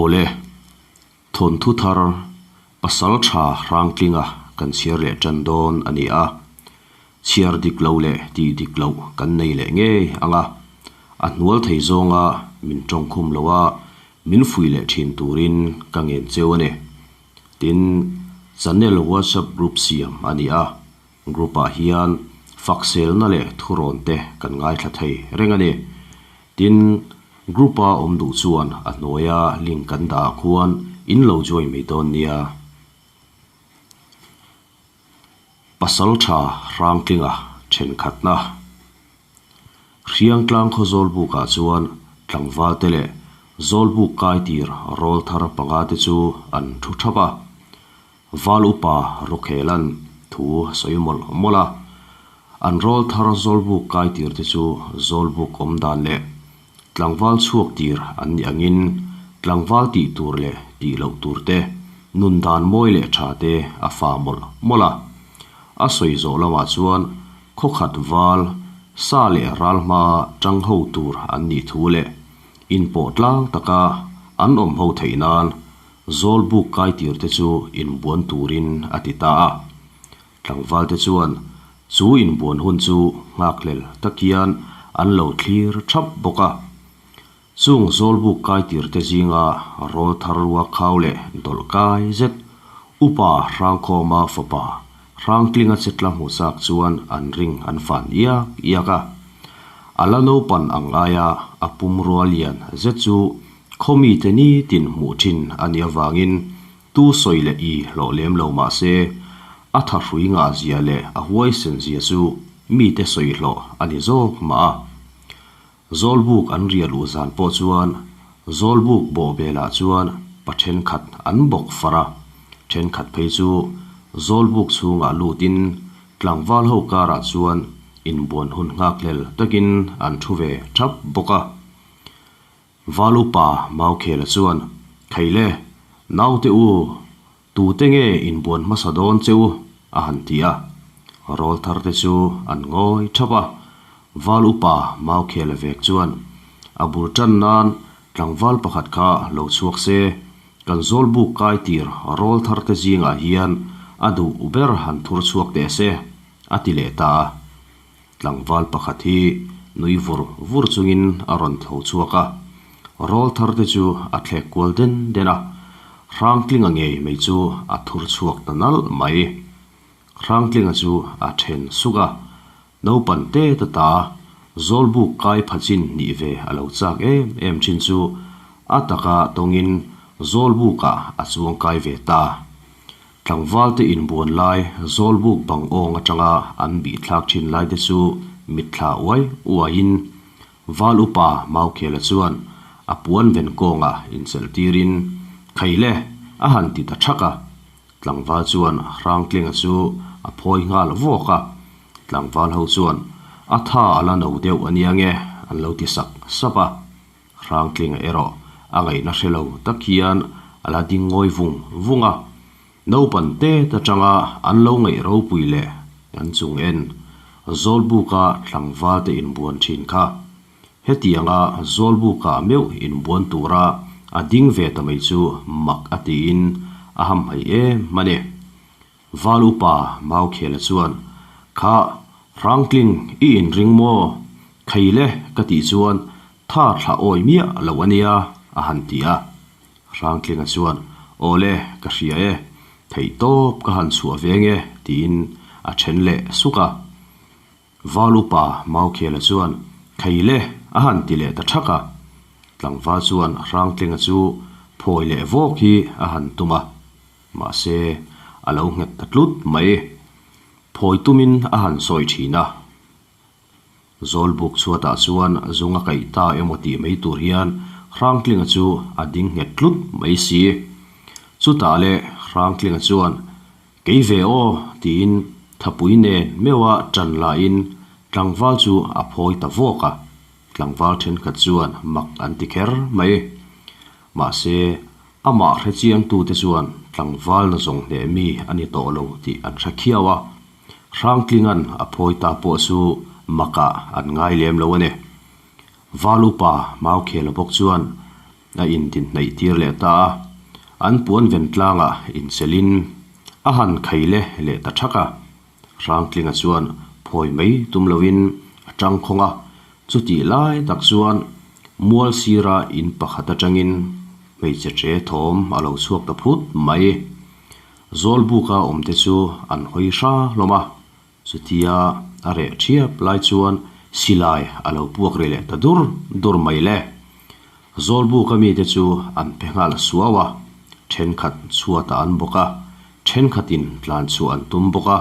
Awle, thawnthu thar Pasaltha Hrangtlinga kan chhiar leh tan dawn a ni a. Chhiar dik lo leh tih dik loh kan nei leh ngei ang a, a hnual thei zawnga min tawngkhum lo a, min fuih leh thin turin ka ngen cheu a ni. Tin, channel WhatsApp group siam a ni a, group ah hian fakselna leh thurawn te kan ngaithla thei reng a ni. Tin, group a awm duh chuan a hnuaia link kan dah ah khuan in lo join mai dawn nia. Pasaltha Hrangtlinga thenkhatna Hriangtlang khaw Zawlbukah chuan tlangvalte leh Zawlbuk kaitir rawl thar panga te chu an thu thap a. Val upa Rokhela'n thu a sawi mawlh mawlh a. An rawl thar Zawlbuk kaitir te chu Zawlbuk awm dan leh tlangval chhuak tir an nih angin tlangval tih tur leh tih loh tur te, nun dan mawi leh tha te a fa mawlh mawlh a. A sawi zawh lamah chuan Khawkhat val, sa leh ral hma tang ho tur an nih thu leh inpawh tlang taka an awm ho theih nan Zawlbuk kai tir te chu inbuan turin a ti ta a. Tlangval te chuan chu inbuan hun chu nghakhlel takian an lo thlir thap bawk a. Chung Zawlbuk kai tir te zinga rawl thar ruak khau leh dawlh kai zet Upa Hrangkhawma fapa Hrangtlinga che tla hmu chak chuan an ring an fan iak iak a. A la naupan ang aia a pumrua lian zet chu khaw mite nitin hmuh thin a nih avangin tu sawi leh i hlawh lem lo mah se a thahrui ngah zia leh a huaisen zia chu mite sawi hlawh a ni zawk mah a. Zawlbuk an riah luh zan pawh chuan Zawlbuk bawhbelah chuan pa thenkhat an bawk far a, thenkhat phei chu Zawlbuk chhungah lutin tlangval ho karah chuan inbuan hun nghakhlel takin an thu ve thap bawk a. Val upa Maukhela chuan, Khaile, naute u, Tute nge inbuan hmasa dawn che u? a han ti a. Rawl thar te chu an ngawi thap a. Val upa Maukhela vek chuan a bul tan nan tlangval pakhat kha lo chhuak se, kan Zawlbuk kai tir rawl thar te zingah hian a duh ber han thur chhuak teh se, a ti leh ta a. Tlangval pakhat hi nui vur vur chungin a rawn tho chhuak a, rawl thar te chu a thlek kual den den a, Hrangtlinga ngei mai chu a thur chhuak ta nalh mai. Hrangtlinga chu a then suk a, naupan te ta ta Zawlbuk kai phachin nih ve a lo chak em em thin chu a taka tawngin Zawlbukah a chuang kai ve ta. Tlangvalte inbuan lai Zawlbuk bang awng atanga an bih thlak thin lai te chu mitthla uai uaiin Val upa Maukhela chuan a puan ven kawngah inchelh tirin Khaile a han ti ta thak a. Tlangval chuan Hrangtlinga chu a phawi nghal vawk a. Tlangval ho chuan a tha a la no deuh a nia nge an lo ti sak sap a. Hrangtlinga erawh a ngaihna hre lo tak hian a la ding ngawi vung vung a, naupan tet atanga an lo ngaih ropui leh an chung en Zawlbuka tlangval te inbuan thin kha. Hetianga Zawlbuka meuh inbuan tura a ding ve ta mai chu mak a tiin a hamhaih em a ni. Val upa Maukhela chuan, Kha, Hrangtling, i inring maw? Thei le, ka tih chuan tha thla awi miah lo a nia, a han ti a. Hrangtlinga chuan, Aw le, ka hria e, theih tawp ka han chhuah ve nge, tiin a then leh suk a. Val upa Maukhela chuan, Thei le, a han ti leh ta thak a. Tlangval chuan Hrangtlinga chu phawi leh vawk hi a han tum a. Mahse, a lo nghet ta tlut mai. Phawi tumin a han sawi thin a. Zawlbuk chhuatah chuan zung a kaih ta emaw tih mai tur hian Hrangtlinga chu a ding nghet tlut mai si. Chutah le Hrangtlinga chuan, Kei ve aw, tiin thapui nen meuha ṭan lahin tlangval chu a phawi ta vawk a. Tlangval thenkhat chuan mak an ti kher mai. Mahse, amah hrechiangtute chuan tlangval na zawng hneh mi a ni tawh lo tih an hre khiau a. Hrangtlinga'n a phawi ta pawh chu makah an ngai lem lo a ni. Val upa Maukhela bawk chuan, a indin hnaih tir leh ta a. An puan ven tlangah inchelhin a han khai le leh ta thak a. Hrangtlinga chuan phawi mai tum loin a tang khawng a, chutih lai tak chuan mual sira in pakhat atangin hmeichhe ṭe thawm a lo chhuak ta phut mai. Zawlbuka awmte chu an hawi hra hlawm a, chutia a reh ṭhiap lai chuan silai a lo puak ri leh ta dur dur mai le. Zawlbuka mite chu an pe nghal suau a, thenkhat chhuatah an bawk a, thenkhatin tlan chhuah an tum bawk a.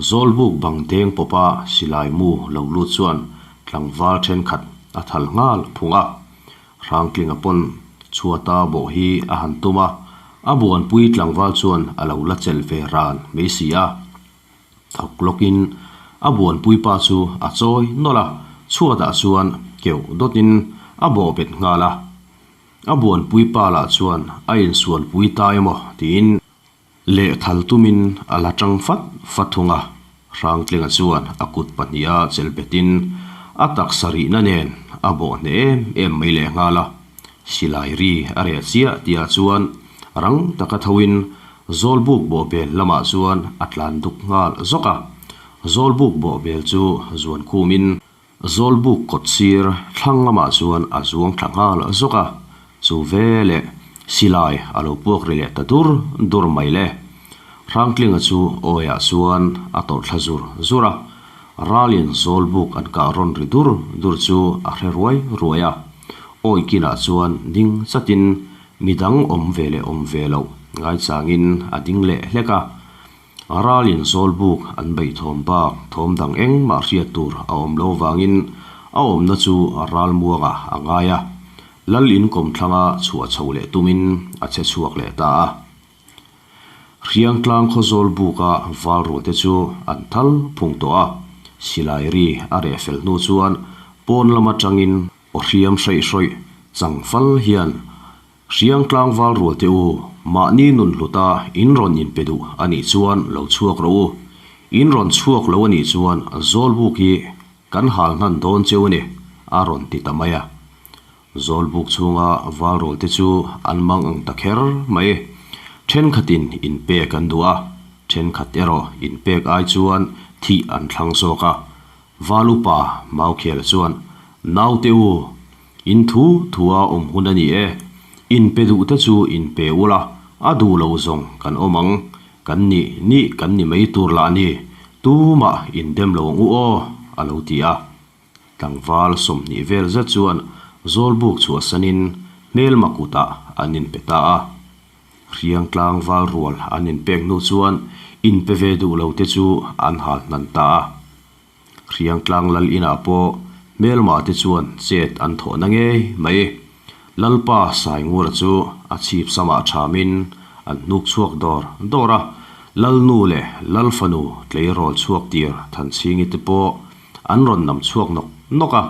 Zawlbuk bang deng pawpa silai mu lo lut chuan tlangval thenkhat a thal nghal phung a. Hrangtlinga pawn chhuata bawh hi a han tum a, a buanpui tlangval chuan a lo la chelh ve ran mai si a. Thawk lawkin a buanpui pa chu a chawi nawlh a, chhuatah chuan keuh dawtin a bawh bet nghal a. A buanpui pa lah chuan a insualpui ta emaw tiin lehthal tumin a la tang fat fat thung a. Hrangtlinga chuan a kut pahniha chelh betin a taksa rihna nen a bawh hneh em em mai lehnghal a. Silai ri a reh chiah tihah chuan rang taka thoin Zawlbuk bawhbel lamah chuan a tlan duk nghal zawk a. Zawlbuk bawhbel chu zuan khumin Zawlbuk kawt sir thlang lamah chuan a zuang thla nghal zawk a. Chu veleh silai a lo puak ri leh ta dur dur mai le. Hrangtlinga chu awiah chuan a tawlh thla zur zur a. Ralin Zawlbuk an kah rawn ri dur dur chu a hre ruai ruai a. Awi kinah chuan ding chatin midang awm ve leh awm ve loh ngaichangin a ding leh hlek a. Ralin Zawlbuk an beih thawm bak thawm dang engmah hriat tur a awm lo vangin a awmna chu ralmuangah a ngai a. Lal inkawm thlanga chhuah chho leh tumin a che chhuak leh ta a. Hriangtlang khaw Zawlbuka val rualte chu an thal phung tawh a, silai ri a reh fel hnu chuan pawn lam atangin aw hriam hreih hrawih chang fal hian Hriangtlang val rualte u, mahni nun hluta in rawn inpe duh a nih chuan lo chhuak rawh u. In rawn chhuak lo a nih chuan Zawlbuk hi kan hal hnan dawn cheu a ni, a rawn ti ta mai a. Zawlbuk chhunga valrawlte chu an mang ang ta kher mai. Thenkhatin inpek an duh a, thenkhat erawh inpek ai chuan thih an thlang zawk a. Val upa Maukhela chuan, Naute u, in thu thua awm hun a ni e. Inpe duhte chu inpe ula, a duh lo zawng kan awm ang. Kan nih nih kan ni mai tur lah ni, tumah indem lo ang u aw, a lo ti a. Tlangval 20 vel zet chuan Zawlbuk chhuahsanin hmelma kutah an inpe ta a. Hriang tlangval rual an inpek hnu chuan inpe ve duh lo te chu an hal hnan ta a. Hriang tlang lal inah pawh hmelma te chuan chet an thawh na ngei mai. Lalpa Saingura chu a chhip samah thamin an hnuk chhuak dawr dawr a, Lalnu leh Lalfanu tleirawl chhuak tir Thanchhingi te pawh an rawn nam chhuak nawk nawk a.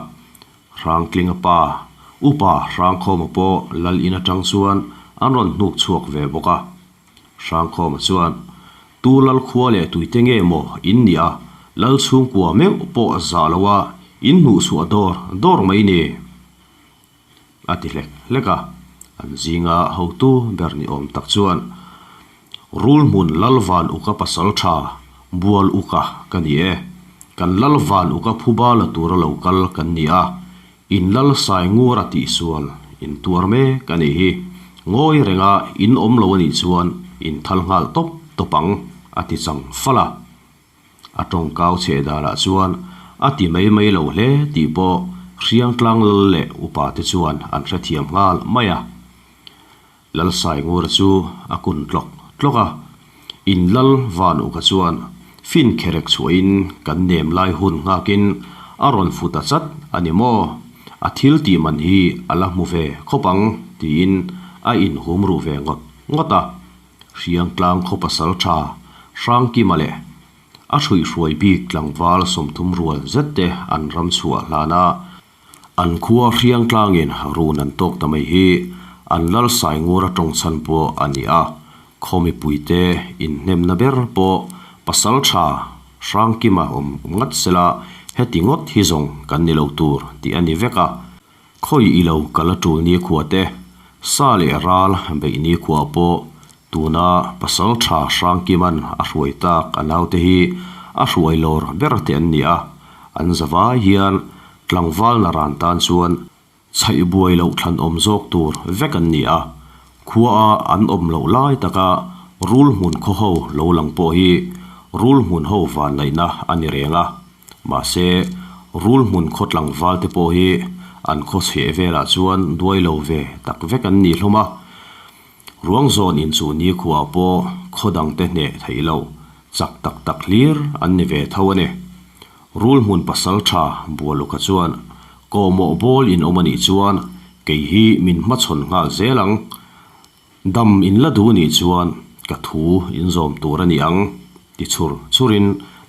Hrangtlinga pa, Upa Hrangkhawma pawh lal in atang chuan an rawn hnuk chhuak ve bawk a. Hrangkhawma chuan, Tu lal khua leh tuite nge maw in nih a, lal chhungkua meuh pawh zah lo a in hnuh chhuah dawr dawr mai ni? A ti hlek hlek a, an zinga hotu ber ni awm tak chuan, Rul hmun lal van uka pasal tha, bual uka ka ni e. Kan lal van uka phuba la tura lo kal kan ni a, in lal sai ngur a tihsual in tuar mek a nih hi. Ngawi renga in awm lo a nih chuan in thal nghal tawp tawp ang, a ti chang fal a. A tawngkau chheh danah chuan a ti mai mai lo hle tih pawh Hriangtlang lal leh upa te chuan an hrethiam nghal mai a. Lalsaingura chu a kun tlawk tlawk a, in lal van uka chuan fin kherek chhuahin kan nem lai hun nghakin a rawn fu ta chat a ni maw? A thil tih man hi a la hmu ve khawp ang tiin a inhum ruh ve ngawt ngawt a. Hriangtlang khaw pasal tha Hrangkima leh a hruihhruai bik tlangval 30 rual zet te an ram chhuah hlan a, an khua Hriangtlangin run an tawk ta mai hi an lal Saingura tawng chhan pawh a ni a, khaw mipuite inhnemna ber pawh pasal tha Hrangkima awm ngat sela heti ngawt hi zawng kan ni lo tur tih a ni vek a. Khawi i lo kal a tul ni khua te. Sa leh ral beih nikhua pawh tuna Pasaltha Hrangkima'n a hruai tak a naute hi a hruai lawr ber te an ni a, an zavai hian tlangval naran tan chuan Chhaih buai loh thlan awm zawk tur vek an ni a, khuaa an awm loh lai taka rul hmun khaw ho lo lang pawh hi rul hmun ho vanlaihna a ni reng a, mahse rul hmun khaw tlangval te pawh hi an khaw chheh velah chuan duai lo ve tak vek an ni hlawm a, ruang zawn inchuh nikhua pawh khaw dangte hneh theih loh chak tak tak hlir an ni ve tho a ni. Rul hmun pasal tha Bualuka chuan kawhmawh bawl in awm a nih chuan kei hi min hmachhawn nghal zel ang. Dam in la duh nih chuan ka thu in zawm tur a ni ang ti chhur chhurin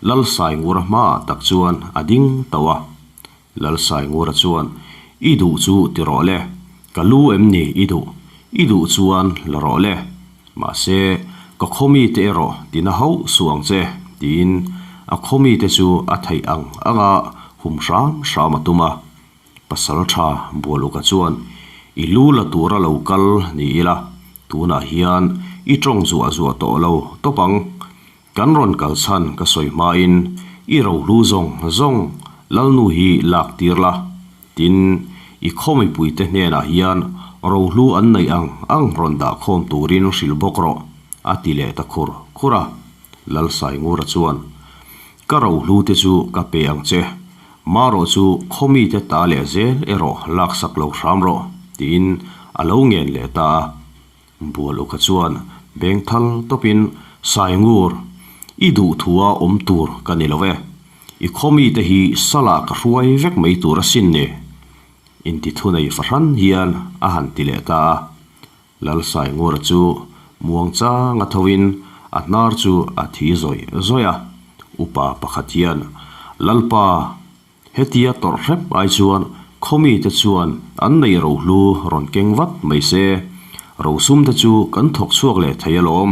Lalsaingura hmaah tak chuan a ding tauh a. Lalsaingura chuan I duh chu ti rawh le, ka lu em ni i duh, i duh chuan la rawh le. Mahse, ka khawmite erawh tina hauh suh ang che, tiin a khawmite chu a theih ang anga hum hram hram a tum a. Pasal tha Bualuka chuan, I lu la tura lo kal ni ila, tunah hian i tawng zuah zuah tawh lo tawp ang. Kan rawn kal chhan ka sawi hmain i rohlu zawng zawng Lalnu hi lak tir la, tin, i khaw mipuite hnenah hian rohlu an neih ang ang rawn dah khawm turin hrilh bawk rawh, a ti leh ta khur khur a. Lalsaingura chuan, Ka rohlu te chu ka pe ang che, marawh chu khaw mite ta leh zel erawh laksak lo hram rawh, tiin a lo ngen leh ta a. Bual uka chuan beng thal tawpin, Saingur, i duhthua awm tur ka ni lo e. I khaw mite hi salah ka hruai vek mai tur asin ni. Intithunei fahran hian a han ti leh ta a. Lal Saingura chu muang changa thoin a hnar chu a thi zawih zawih a. Upa pakhat hian, Lalpa, Hetia tawrh hrep ai chuan khawmite chuan an nei rohlu rawn keng vat mai se, rosumte chu kan thawk chhuak leh thei alawm.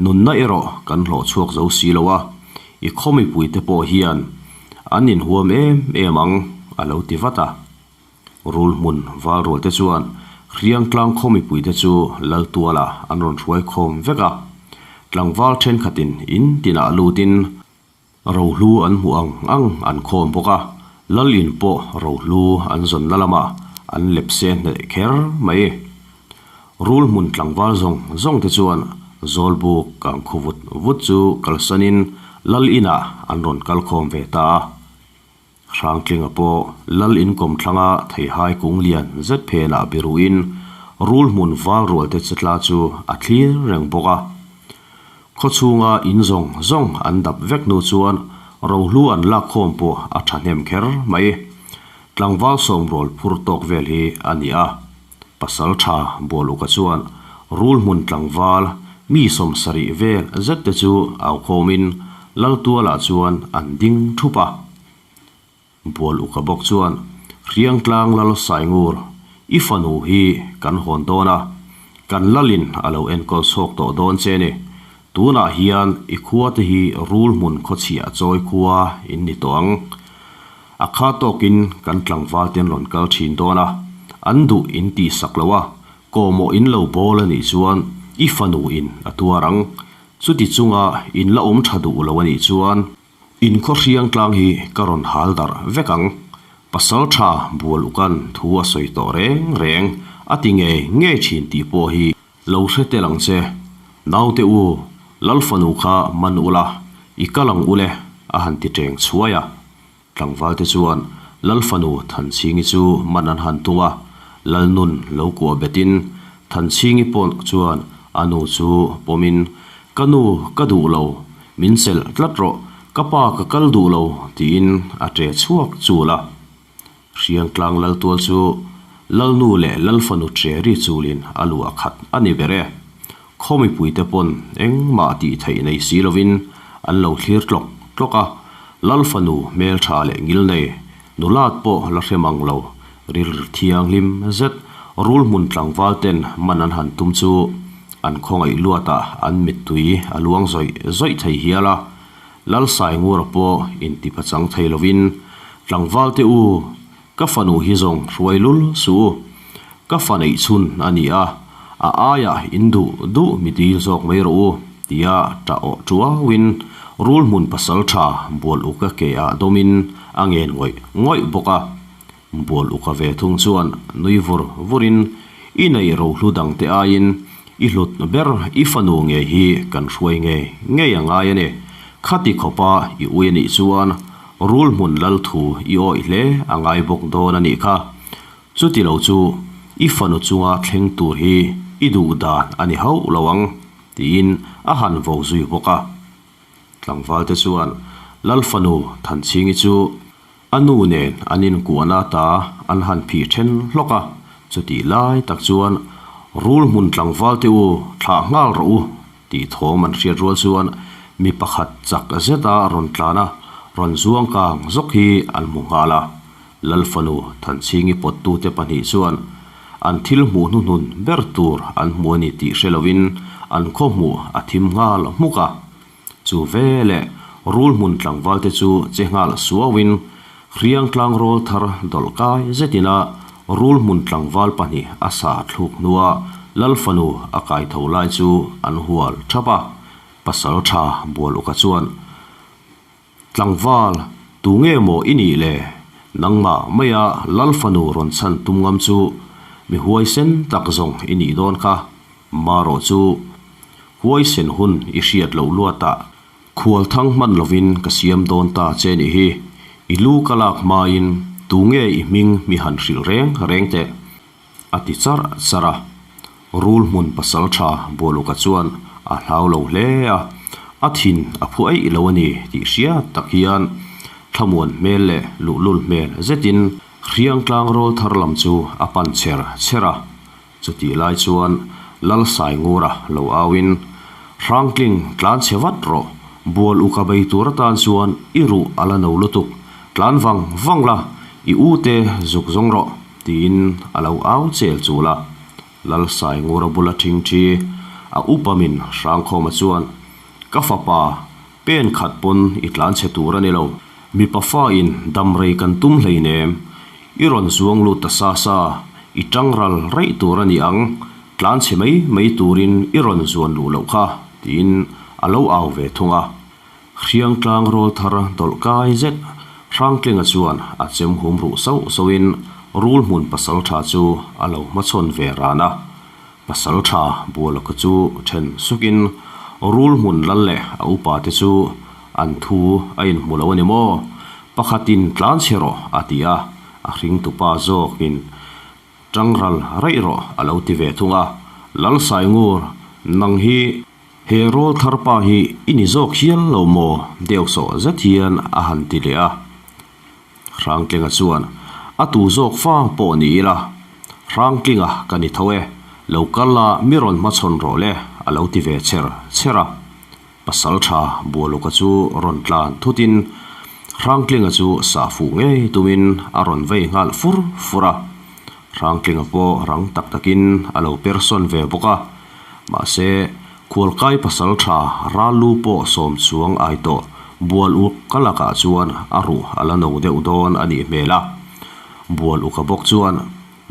Nunna erawh kan hlawh chhuak zo si lo a, i khawmipuite pawh hian an inhuam em em ang, a lo ti vat a. Rul hmun valrualte chuan Hriangtlang khawmipuite chu Laltuala an rawn hruai khawm vek a, tlangval thenkhatin in tinah lutin, Rohlu an hmuh ang ang an khawm bawk a, Lal in pawh rohlu an zawnna lamah an lepse hneh kher mai. Rul hmun tlangval zawng zawng te chuan Zawlbuk kang khu vut vut chu kalsanin Lal inah an rawn kal khawm ve ta a. Hrangtlinga pawh Lal in kawmthlanga theihai kung lian zet phenah biruhin rul hmun val rual te chetla chu a thlir reng bawk a. Khaw chhunga in zawng zawng an dap vek hnu chuan rohlu an lak khawm pawh a thahnem kher mai. Tlangval sawmrawl phur tawk vel hi a ni a. Pasal tha Bualuka chuan rul hmun tlangval mi 70 vel zet te chu au khawmin Laltualah chuan an ding thup a. Bualuka bawk chuan Hriangtlang Lal Saingur, i fanu hi kan hawn dawn a, kan lalin a lo enkawl chhawk tawh dawn che ni. Tunah hian i khua te hi rul hmun khawchhiah chawi khua in ni tawh ang. A kha tawkin kan tlangval te an rawn kal thin dawn a, an duh in tih sak lo a, kawhmawh in lo bawl a nih chuan i fanu in a tuar ang. Chuti chunga in la awm tha duh lo a nih chuan in khaw hriang tlang hi ka rawn hal darh vek ang. Pasal tha bual ukan thu a sawi tawh reng reng a ti ngei ngei thin tih pawh hi Lo hre tel ang che. Naute u, Lal fanu kha man ula, i kal ang ule, a han ti teng chhuai a. Tlangvalte chuan Lal fanu Thanchhingi chu man an han tum a, Lal nun lo kuah betin Thanchhingi pawh chuan a nu chu pawmin, Ka nu, ka duh lo, min chelh tlat rawh, ka pa ka kal duh lo, tiin a ṭe chhuak chul a. Hriangtlang Laltual chu Lalnu leh Lalfanu Cherry chulin a luah khat a ni ber e. Khaw mipuite pawn engmah tih theih nei si lovin an lo thlir tlawk tlawk a, Lalfanu hmeltha leh ngilnei nulat pawh la hre mang lo, rilru thianghlim zet rul hmun tlangval ten man an han tum chu an khawngaih luatah an mittui a luang zawih zawih thei hial a. Lalsaingura pawh intipachang thei lovin, Tlangvalte u, ka fanu hi zawng hruai lul suh u. Ka fa neih chhun a ni a, a aiah in duh duh mi dil zawk mai rawh u, tia ṭah awh ṭuauin rul hmun pasal ṭha bual uka ke ah dawmin a ngen ngawih ngawih bawk a. Bual uka ve thung chuan nui vur vurin, I neih rohlu dangte aiin i hlut ber i fanu ngei hi kan hruai ngei ngei a ngai a ni. Khati khawpa i ui a nih chuan rul hmun lal thu i awih hle a ngai bawk dawn a nih kha. Chuti lo chu i fanu chunga thleng tur hi i duh dan a ni hauh lo ang, tiin a han vo zui bawk a. Tlangvalte chuan Lal fanu Thanchhingi chu a nu nen an inkuahna ta an han phih then hlawk a, chutih lai tak chuan Rul hmun tlangvalte u thlah nghal rawh u tih thawm an hriat rual chuan mi pakhat chak zeta rawn tlan a, rawn zuang kang zawk hi an hmu nghal a. Lal fanu Thanchhingi pawttute pahnih chuan an thil hmuh hnuhnun ber tur an hmu a ni tih hre lovin an khaw hmuh a thim nghal hmuk a. Chu veleh rul hmun tlangvalte chu che nghal suauin hriang tlang rawl thar dawlh kai zetin a rul hmun tlangval pahnih a sa thluk hnua Lal fanu a kai tho lai chu an hual thap a. Pasal tha bual uka chuan Tlangval, tu nge maw i nih le? Nangmah maia Lal fanu rawn chhan tum ngam chu mi huaisen tak zawng i nih dawn kha. Marawh chu huaisen hun i hriat loh luatah khual thang hman lovin ka siam dawn ta che nih hi. I lu ka lak hmain tu nge i hming mi han hrilh reng reng teh? A ti charh charh a. Rul hmun pasal tha Bualuka chuan a hlau lo hle a, a thin a phu eih lo a ni tih hriat tak hian thlamuan hmel leh luhlul hmel zetin hriang tlang rawl thar lam chu a pan cher cher a. Chutih lai chuan Lalsaingura lo auin, Hrangtling tlan chhe vat rawh, Bualuka bei tur atan chuan i ruh a la no lutuk, tlan vang vang la, i u te zuk zawng rawh. Tiin a lo au chel chul a, Lalsaingura bula ṭhingṭhi a upa min Hrangkhawma chuan, Ka fapa, pen khat pawn i tlan chhe tur a ni lo. Mipa fa in dam rei kan tum hleinem, i rawn zuang lut ta sa sa, i ṭang ral reih tur a ni ang, tlan chhe mai mai turin i rawn zuan luh loh kha, tiin a lo au ve thung a. Hriang tlang rawl thar dawlh kai zet Hrangtlinga chuan a chem hum ruh sauh sauhin rul hmun pasal tha chu a lo hmachhawn ve ran a. Pasal tha Bualaka chu then sukin rul hmun lal leh a upa te chu an thu a inhmu lo a ni maw? Pakhatin tlan chhe rawh a ti a, a hringtupa zawkin tang ral raih rawh a lo ti ve thung a. Lalsaingur, nang hi He rawl thar pa hi i ni zawk hial lo maw? Deuh sawh zet hian a han ti leh a. Hrangtlinga chuan, A tu zawk fa pawh ni ila, Hrangtlinga ka ni tho e, lo kal la mi rawn hmachhawn rawh le, a lo ti ve cher cher a. Pasal tha Bualuka chu rawn tlan thutin Hrangtlinga chu sah fuh ngei tumin a rawn vei nghal fur fur a. Hrangtlinga pawh rang tak takin a lo per sawn ve bawk a. Mahse, khualkai pasal tha Ralu pawh sawm chuang ai tawh Bual uk ka lakah chuan a ruh a la no deuh dawn a nih hmel a. Bual uka bawk chuan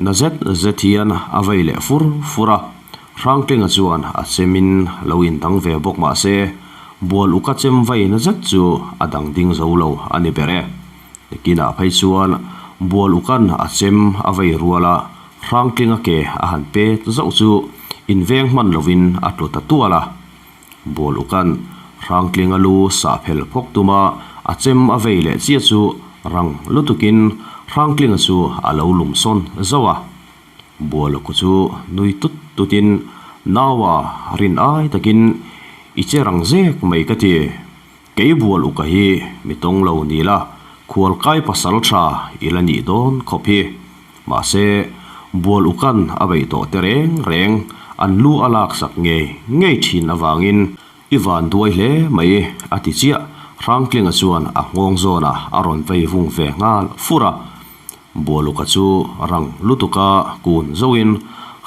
na zet zet hian a vei leh fur fur a, Hrangtlinga chuan a chemin lo indang ve bawk mahse, Bual uka chem vei na zet chu a dang ding zo lo a ni ber e. Nikinah phei chuan Bual ukan a chem a vei rual a, Hrangtlinga ke a han pet zauh chu inveng hman lovin a tlu ta tual a. Bual ukan Hrangtlinga lu sah phel phawk tuma a chem a vei leh chiah chu rang lutukin Hrangtlinga chu a lo lum sawn zauh a. Bual uku chu nui tut tutin Naua rin ai takin i che rang zek mai ka ti. Kei bual uka hi mi tawng lo ni la, khualkai pasal tha i la nih dawn khawp hi. Mahse, bual ukan a beih tawh te reng reng an lu a laksak ngei ngei thin avangin i van duai hle mai a ti chiah. Hrangtlinga chuan a nghawng zawnah a rawn vei vung ve nghal fur a. Bual uka chu rang lutuka kun zoin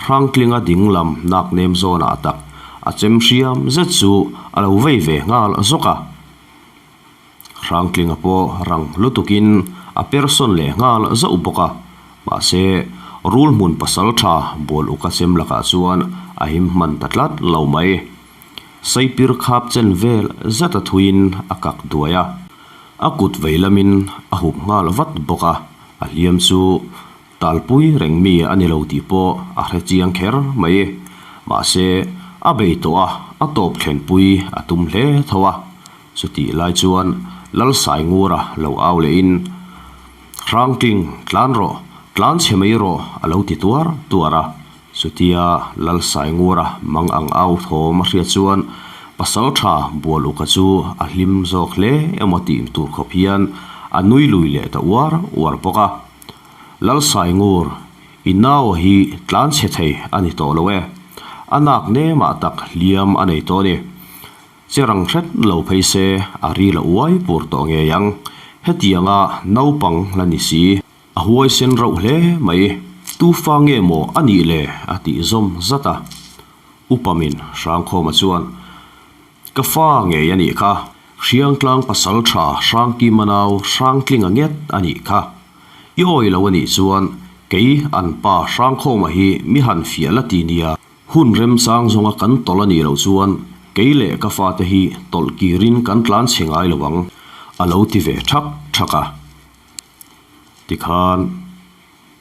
Hrangtlinga ding lam nak nem zawnah tak a chem hriam zet chu a lo vei ve nghal zawk a. Hrangtlinga pawh rang lutukin a per sawn leh nghal zauh bawk a, mahse, Rulhmun pasaltha bual uka chem lakah chuan a him hman ta tlat lo mai. Saipir khap chen vel zet a thuiin a kak duai a, a kut vei lamin a hup nghal vat bawk a, a hliam chu talpui reng mi a ni lo tih pawh a hre chiang kher mai. Mahse, a bei tawh a, a tawp thlenpui a tum hle tho a. Chutih lai chuan Lalsaingura lo au lehin, Hrangtling, tlan rawh, tlan chhe mai rawh a lo ti tuar tuar a. Chutia Lalsaingura mang ang au thawm a hriat chuan Pasaltha Bualuka chu a hlim zawk hle emaw tih tur khawp hian a nui lui leh ta uar uar bawk a. Lalsaingur, i nau hi tlan chhe thei a ni tawh lo e. A nak nemah tak hliam a nei tawh a ni. Che rang hret lo phei se a ri la uai pur tawh ngei ang. Hetianga naupang la ni si. A huaisen rauh hle mai. Tu fa nge maw a nih le? a tih zawm zat a. Upamin Hrangkhawma chuan, Ka fa ngei a nih kha. Hriangtlang pasal tha Hrangkima nau Hrangtlinga nget a nih kha. I awi lo a nih chuan kei an pa Hrangkhawma hi mi han fiah la ti nia. Hun remchang zawnga kan tawlh a nih loh chuan kei leh ka fate hi tawlh kirin kan tlan chhe ngai lo ang, a lo ti ve thak thak a. Tikhan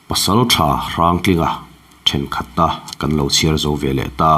pasal tha Hrangtlinga thenkhatta kan lo chhiar zo ve leh ta